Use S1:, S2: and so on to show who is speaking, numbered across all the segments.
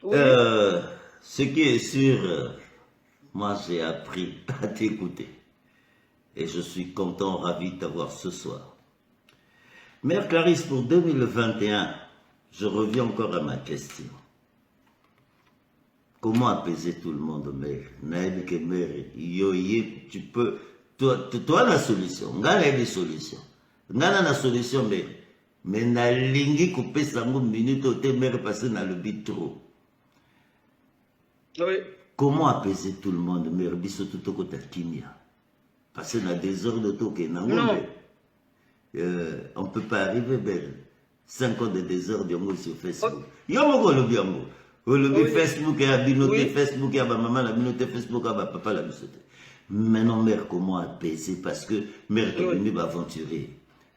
S1: Oui.
S2: Ce qui est sûr, moi j'ai appris à t'écouter. Et je suis content, ravi de t'avoir ce soir. Mère Clarisse, pour 2021, je reviens encore à ma question. Comment apaiser tout le monde, mère? Nayebi ke mère, yo ye, tu peux, toi, toi la solution. Nga nayebi solution. Nga na na solution, mère. Mais nalingi kopesa yango minute oyo te, mère, parce que nalobi trop.
S1: Oui.
S2: Comment apaiser tout le monde, mère? Biso tout tokota kimia. Parce que na désordre tokende nango,
S1: Non.
S2: mais on peut pas arriver, mère. 5 ans de désordre yango sur Facebook. Yo moko olobi yango. Olobi Facebook ya bino te, Facebook ya bamama na bino te, Facebook ya bapapa na biso te. Maintenant, mère, comment apaiser? Parce que, mère, tobimi baaventurier.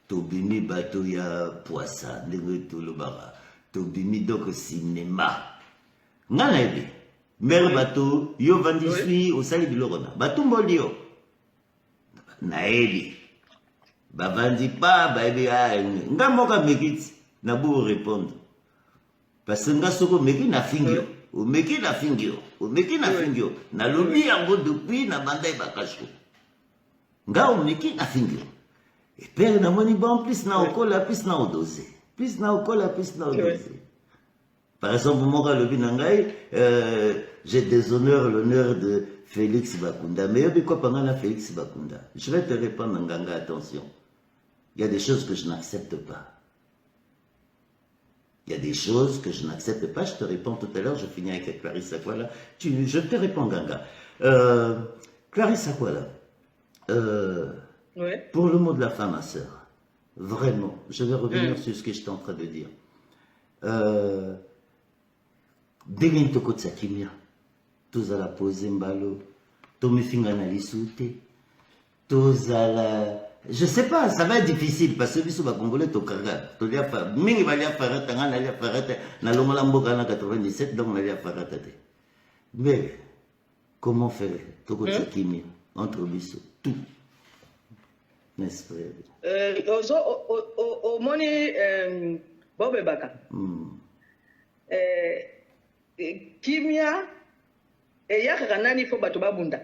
S2: Tobimi bato ya poisa, ndenge tolobaka. Tobimi donc cinéma. Nga nayebi. Mère, bato, yo vandi sui, osali biloko na. Batumboli yo. Nayebi. Bavandi pa, bayebi, ah, nga moko ameki ti, nabu répondre. Parce que nga soki omeki nafingi yo. Omeki nafingi yo. Omeki nafingi yo. Nalobi yango depuis na banda ebakasho. Nga omeki nafingi yo. Et père namoni bon plus na okola plus na odose. Plus na okola plus na odose. Par exemple, moko alobi na ngai, je déshonore l'honneur de Félix Bakunda. Mais yobi quoi pendant na Félix Bakunda? Je vais te répondre, Nganga, attention. Il y a des choses que je n'accepte pas. Il y a des choses que je n'accepte pas. Je te réponds tout à l'heure. Je finis avec Clarisse Akwala. Je te réponds, Ganga. Clarisse Akwala, pour le mot de la fin, ma sœur, vraiment, je vais revenir sur ce que j'étais en train de dire. Ndenge tokotisa kimia, tozala pose mbalo, tomifinga na lisu te, tozala, je sais pas, ça va être difficile parce que biso bacongolais tokaka tolia mingi, balia farata. Nga nalia farata, nalongola mboka na 97, donc nalia farata te. Mais comment faire tokotisa kimia entre biso tout, n'est-ce pas?
S1: Ozo omoni bobebaka kimia eyakaka nani? Fo bato babunda,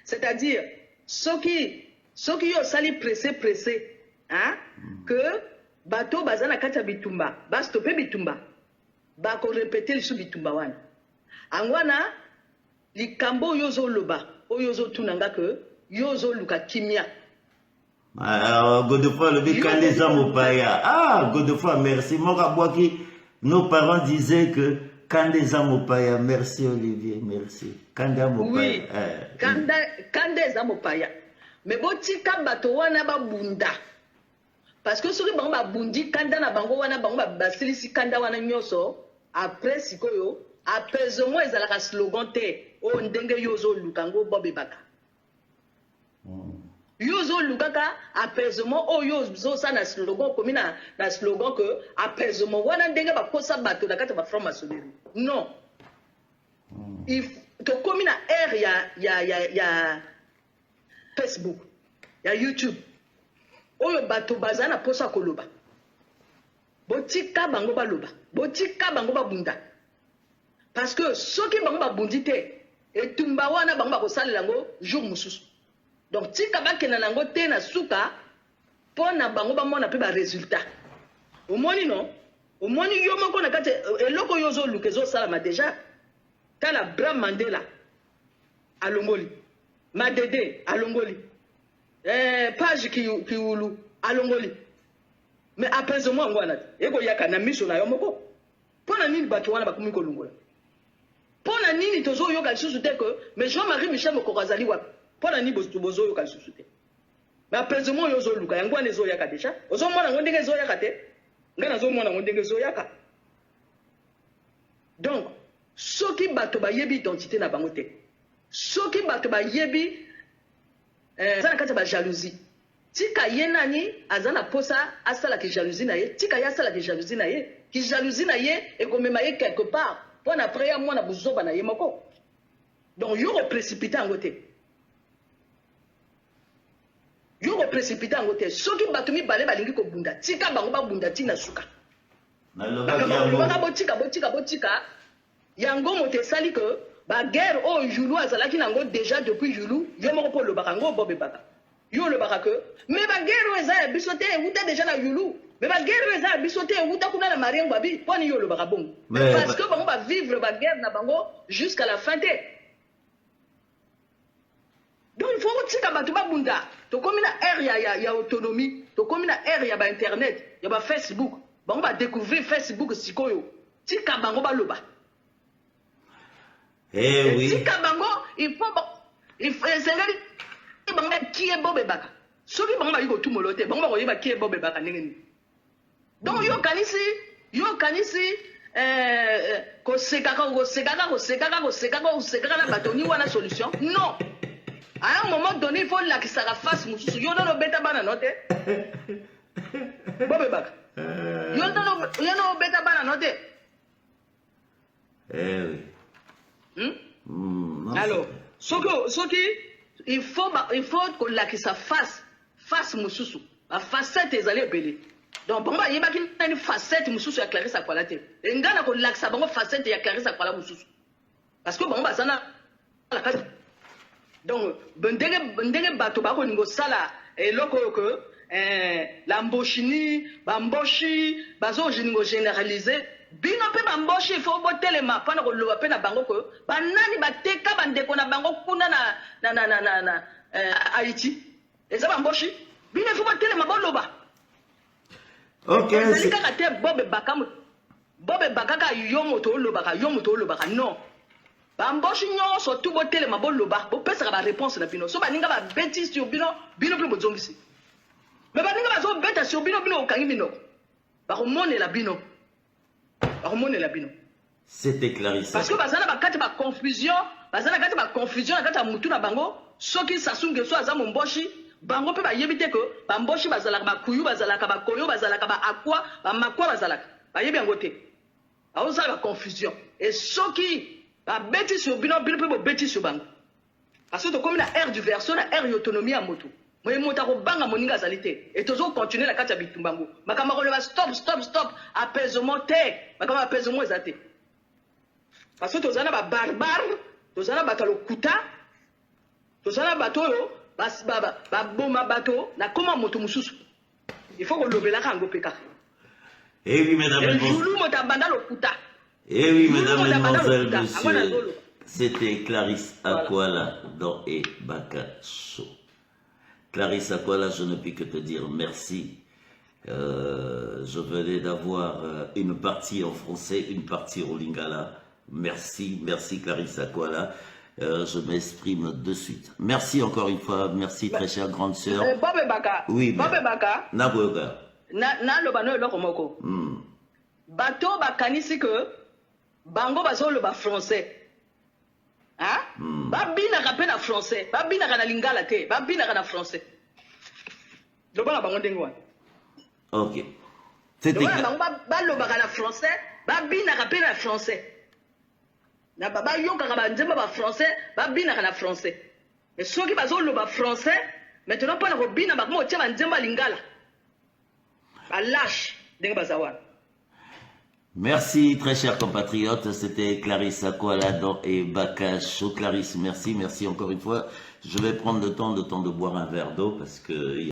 S1: c'est-à-dire soki yo osali pressé pressé, hein, que bato baza na kati ya bitumba bastope bitumba, bakorepete lisusu bitumba wana. Yango wana likambo oyo ozoloba, oyo ozotuna nga ke yo ozoluka kimia.
S2: Ah, Godefroy alobi kanda eza mopaya. Ah, Godefroy, merci. Moko abwaki, nos parents disaient que kanda eza mopaya. Merci Olivier, merci. Kanda mopaya.
S1: Oui.
S2: Eh.
S1: Kanda, kanda eza mopaya, me botika bato wana babunda, parce que soki bango babundi kanda na bango wana, bango basilisi kanda wana nyonso. Après sikoyo apaisement ezalaka slogan te. Oyo ndenge yo ozoluka yango, bobebaka, yo ozolukaka apaisement oyo ozosala na slogan, okomi na slogan ke apaisement wana ndenge bakosa bato na kati ya bafranc-maçonnerie. Non, tokomi na ère ya Facebook, ya YouTube, oyo bato baza na mposa koloba. Botika bango baloba, botika bango babunda, parce que soki bango babundi te, etumba wana bango bakosalela yango jour mosusu. Donc tika bakenda na yango te na suka, mpo na bango bamona mpe baresultat. Omoni no, omoni yo moko na kati eloko oyo ozoluka ezosalama déjà. Tala Bram Mandela alongoli Madede, alongoli page Kiulu alongoli. Mais apaisement yango wana te ekoyaka na miso na yo moko. Mpo na nini bato wana bakomi kolongola? Mpo na nini tozoyoka lisusu te ke mais Jean-Marie Michel Mokoko azali wapi? Mpo na nini bozoyoka lisusu te? Mais apaisement oyo ozoluka, yango wana ezoyaka déjà. Ozomona yango ndenge ezoyaka te? Ngai nazomona yango ndenge ezoyaka. Donc soki bato bayebi identité na bango te, soki bato bayebi aza na kati ya bajalousie, tika ye. Nani aza na posa asalaka jalousie na ye, tika ye asalaka jalousie na ye. Kijalousie na ye ekomema ye quelque part, mpo na après ya mwana buzoba na ye moko. Donc yo koprécipite yango te, yo koprécipite yango te. Soki bato mibale balingi kobunda, tika bango babunda ntina suka.
S2: Nalobaki
S1: Makambo
S2: yango.
S1: Olobaka botika, botika, botika. Yango moto esali ke baguerre oyo Julu azalaki nango déjà depuis Julu. Yo moko mpo olobaka yango, bobebaka. Yo olobaka ke mais baguerre oyo eza ya biso te, ewuta déjà na Julu. Mais baguerre oyo eza ya biso te, ewuta kuna na Marien Ngouabi. Mponi yo olobaka bongo? Parce que bango bavivre baguerre na bango jusqu'à la fin te. Donc il faut kotika bato babunda. Tokomi na ère ya autonomie, tokomi na ère ya bainternet, ya bafacebook. Bango badécouvrir Facebook sikoyo. Tika bango baloba.
S2: Eh oui.
S1: Tika bango. Il faut esengeli bango kie bobebaka. Soki bango bayi kotumolo te, bango bakoyeba kie bobebaka ndenge nini. Donc yo kanisi kosekaka, kosekaka, kosekaka, kosekaka, kosekaka na bato ni wana solution? Non, à un moment donné, il faut lakisaka face mosusu. Yo nano obeta bana no te, bobebaka. Yo nano obeta bana no te.
S2: Eh oui. Non,
S1: Alors soki il faut kolakisa face mosusu. Bafacette ezali ebele. Donc bango bayebaki nani facette mosusu ya Clarisse Akwala te. Engai na kolakisa bango facette ya Clarisse Akwala mosusu, parce que bango baza na kati. Donc ndenge bato bakolinga kosala eloko oyo ke lamboshini, bamboshi bazolinga kogénéraliser bino mpe bamboshi, il faut botelema mpona koloba mpe na bango ke banani bateka bandeko na bango kuna na Haïti. Eza bamboshi. Bino il faut botelema, boloba. Ezali kaka te bobebaka kaka yo moto olobaka, yo moto olobaka. Non, bamboshi nyonso tu botelema, boloba, bopesaka baréponse na bino. So baninga babeti sur bino, bino mpe bozongisi. Mais baninga bazobeta sur bino, bino okangi minoko. Bakomonela bino, bakomonela bino.
S2: C'était Clarisse.
S1: Parce que baza na bakati baconfusion, baza na kati baconfusion na kati ya mutu na bango. Soki Sassou Nguesso aza momboshi, bango mpe bayebi te ke bamboshi bazalaka bakuyu, bazalaka bakoyo, bazalaka baakwa, bamakwa, bazalaka. Bayebi yango te, bazosala baconfusion. E soki babeti sur bino, bino mpe bobeti sur bango, parce que tokomi na ère du verso, na ère ya autonomie ya moto. Moye moto akobanga moninga azali te. E tozocontinue na kati ya bitumba yango. Makambo akoloba stop, stop, stop, apaisement te. Makambo ya apaisement eza te, parce que tozala na babarbare, tozala na bato ya lokuta, tozala na bato oyo baboma bato na koma moto mosusu. Il faut kolobelaka yango mpe kaka.
S2: Eh oui, mesdames,
S1: Julu moto abanda lokuta.
S2: Eh oui, mesdames, mesdemoiselles, messieurs, c'était Clarisse Akwala dans Ebaka Show. Clarisse Akwala, je ne puis que te dire merci. Je venais d'avoir une partie en français, une partie au lingala. Merci, merci Clarisse Akwala. Je m'exprime de suite. Merci encore une fois, merci très chère grande sœur.
S1: Bob Baka.
S2: Oui,
S1: Bob Baka.
S2: Naboyoka.
S1: Na loba no eloko moko. Bato bakanisi ke bango bazoloba français. Hein? Babinaka mpe na français, babinaka na lingala te, babinaka na français. Loba na bango ndenge wana.
S2: Ok.
S1: Loba na bango balobaka na français, babinaka mpe na français. Na bayokaka banzembo bafrançais, babinaka na français. Mais soki bazoloba français maintenant mpona kobina, bakoma kotia banzembo ya lingala. Balâche ndenge baza wana.
S2: Merci, très chers compatriotes. C'était Clarisse Akwala dans Ebaka Show. Clarisse, merci, merci encore une fois. Je vais prendre le temps de boire un verre d'eau parce que